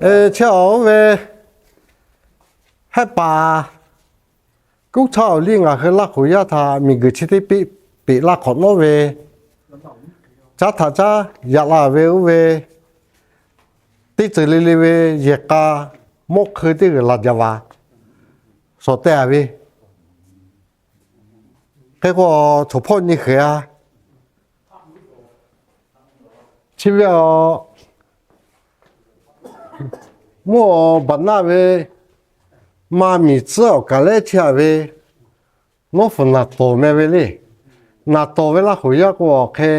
Chi awˬ oˇ ve Hehˉ paˍ kuˉ chaˇ awˬ liˇ ngaˬ hui Laˇ huˍ yaˇ htaꞈ miˬguiˬ chi teˇ peˆ peꞈ laˇ hk'awꞈ nawˉ ve, caˉ htaꞈ caˉ yaꞈ la ve oˇ ve teˇ ceuˬ le le ve yehˬ k'a mawˇ hk'eun teˇ g'uiˬ laˬ jaˇ vaˬ shawˍ teh a ve. Hk'e k'o, choˬ hpawˇ nyi hk'e a, chi ve a, mvuhˇ awˬ baˬ naˆ ve ma miˬ tcuhˉ awˬ kaˍ lehˉ chehˇ a ve, Nawˉ hpfuhˍ naˍ tawˍ meh ve le. Naˍ tawˍ ve Laˇ huˍ yaˇ k'o awˬ hk'e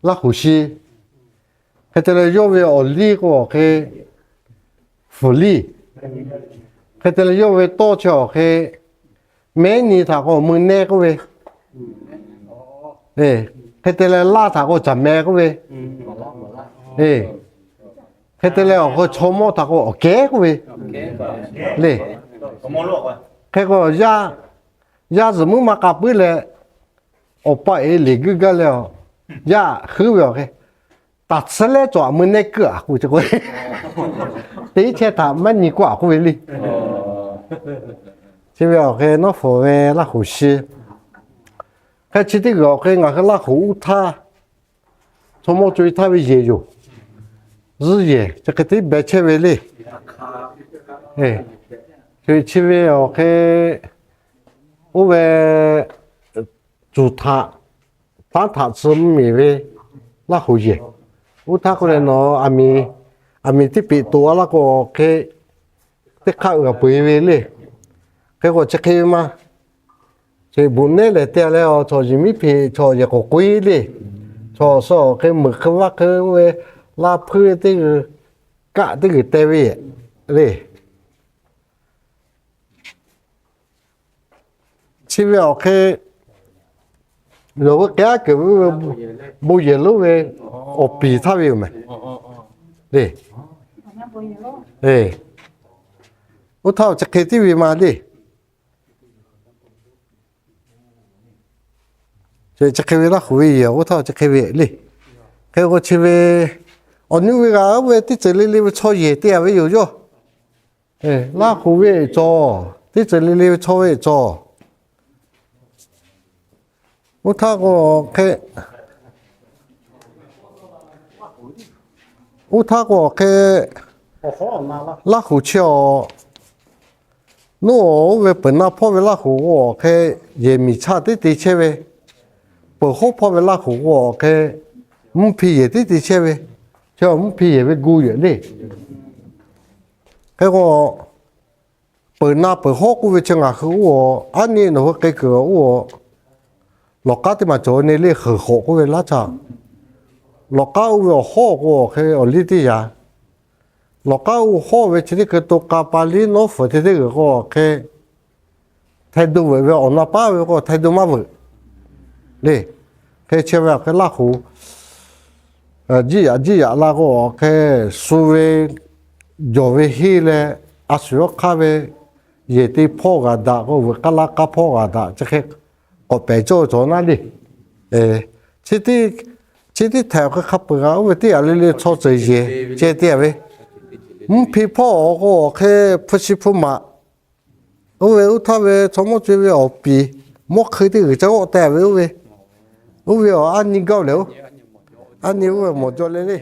Laˇ huˍ shi. Hk'e te leh yawˇ ve awˬ liˇ k'o awˬ hk'e hpfuhˍ liˇ. Hk'e te leh yawˇ ve tawˇ chi awˬ hk'e mehˉ nyi htaꞈ k'o mui nehˇ k'oˆ ve, hk'e te leh laˇ htaꞈ k'o caˬ meh k'oˆ ve, hk'e te leh awˬ hk'aw chaw mawˇ htaꞈ k'o awˬ kehˉ k'oˆ ve le. Hk'e k'o, yaˇ zuhˬ muiˉ maˇ k'a puiˉ leh, awˬ pa e liꞈ guiˇ gaˇ leh, yaˇ heuˉ ve awˬ hk'e, taˍ tsuhˇ lehˉ cawˬ a mui nehˇ kuiˇ a k'oˆ ve, teˇ chehˇ htaꞈ maˇ nyi k'oˆ a k'oˆ ve le. Chi ve awˬ hk'e Nawˉ hpfuhˍ ve Laˇ huˍ shi. Hk'e chi teˇ g'uiˬ awˬ hk'e ngaˬ hui Laˇ huˍ uˉ htaˇ, chaw mawˇ co e htaˇ ve yehˬ yoˬ. Zuhˇ yehˬ chi hk'e te beh chehˇ ve le. Chi ve awˬ hk'e oˇ ve cuˬ htaꞈ tanˉ htaꞈ tcuh mvuhˇ miˬ ve Laˇ huˍ yehˬ. Uˉ htaˇ k'oˆ leh nawˬ aˬ miˍ teˇ peꞈ toꞈ a laˇ k'o awˬ hk'e teˇ hk'aˆ g'a peu eˬ ve le. Hk'e k'o chi hk'e ve maˇ, chi bvuhꞈ nehˉ lehˬ te leh, chaw yiˬ miˉ hpeꞈ chaw yehˬ k'awꞈ k'oˆ e le. Chaw suh awˬ hk'e meuꞈ hk'e vaˇ hk'e oˇ ve laˇ hpuiˇ teˇ g'uiˬ, kaˆ teˇ g'uiˬ te ve le. Chi ve awˬ hk'e, nawˬ hui k'ai aˉ keunˍ ve bon yehˬ lonˉ ve awˬ piˍ htaˇ ve yoˬ mehˍ le. Oˇ htaˇ chi hk'e tiˉ ve ma le. Chi hk'e ve Laˇ huˍ ve yehˬ oˇ htaˇ chi hk'e ve le. Hk'e k'o chi ve awˬ nyi ve g'a oˇ ve teˇ ceuˬ le le ve chaw yehˬ te a ve yoˬ yawˇ. Laˇ huˍ ve cawˬ, teˇ ceuˬ le le ve chaw ve cawˬ. Oˇ htaˇ k'o hk'e, oˇ htaˇ k'o hk'e, Laˇ huˍ chi awˬ, nawˉ oˇ ve peuˬ na hpawˇ ve Laˇ huˍ k'o awˬ hk'e, yehˬ miˬ chaˇ teˉ te chehˇ ve, peuˬ hawˉ hpawˇ ve Laˇ huˍ k'o awˬ hk'e, mvuhˇ hpe yehˬ teˉ te chehˇ ve, chi mvuhˇ hpe yehˬ ve gu yehˬ le. Hk'e k'o, peuˬ na peuˬ hawˉ k'oˆ ve chi ngaˬ hui oˇ a, aˉ nyi nawˬ hui k'ai kuiˬ oˇ a, lawˬ k'aˉ teˇ maˬ cawˬ ne le heuˬ hk'awꞈ k'oˆ ve laˇ chaˇ. Lawˬ k'aˉ oˇ ve awˬ hawˉ k'o awˬ hk'e awˬ liˇ teˇ yaꞈ. Lawˬ k'aˉ oˇ hawˉ ve chi teˇ hkui to k'a pa liˇ nawˉ hpfuhˍ te teˇ g'uiˬ k'o awˬ hk'e, htaiˇ do veuꞈ ve awˬ na paˉ ve k'o htaiˇ do maˇ veuꞈ le. Hk'e chi ve awˬ hk'e Laˇ huˍ jiˇ yaꞈ jiˇ yaꞈ la k'o awˬ hk'e, shu ve jawˬ ve henˇ leh a shu yawˇ hk'aˇ ve yehˬ te hpawˇ g'a daꞈ k'o, veuꞈ k'aˉ laˇ k'aˉ hpawˇ g'a daꞈ chi hk'e k'awꞈ pehˍ cawˇ cawˬ naˉ le. Chi teˇ htaiꞈ awˬ hk'e hk'a peuˬ g'a oˇ ve teˇ yaꞈ le le chaw ceuˬ yehˬ ceh te a ve, mvuhˇ hpe hpawˇ awˬ k'o awˬ hk'e hpu shi hpu maꞈ, oˇ ve oˇ htaˇ ve chaw mawˇ co e ve awˬ piˍ mawˇ hk'eun teˇ g'uiˬ ca g'awˆ teh ve oˇ ve, oˇ ve awˬ aˉ nyi gaˇ lehˬ oˇ, aˉ nyi oˇ ve mawˬ jaw le le.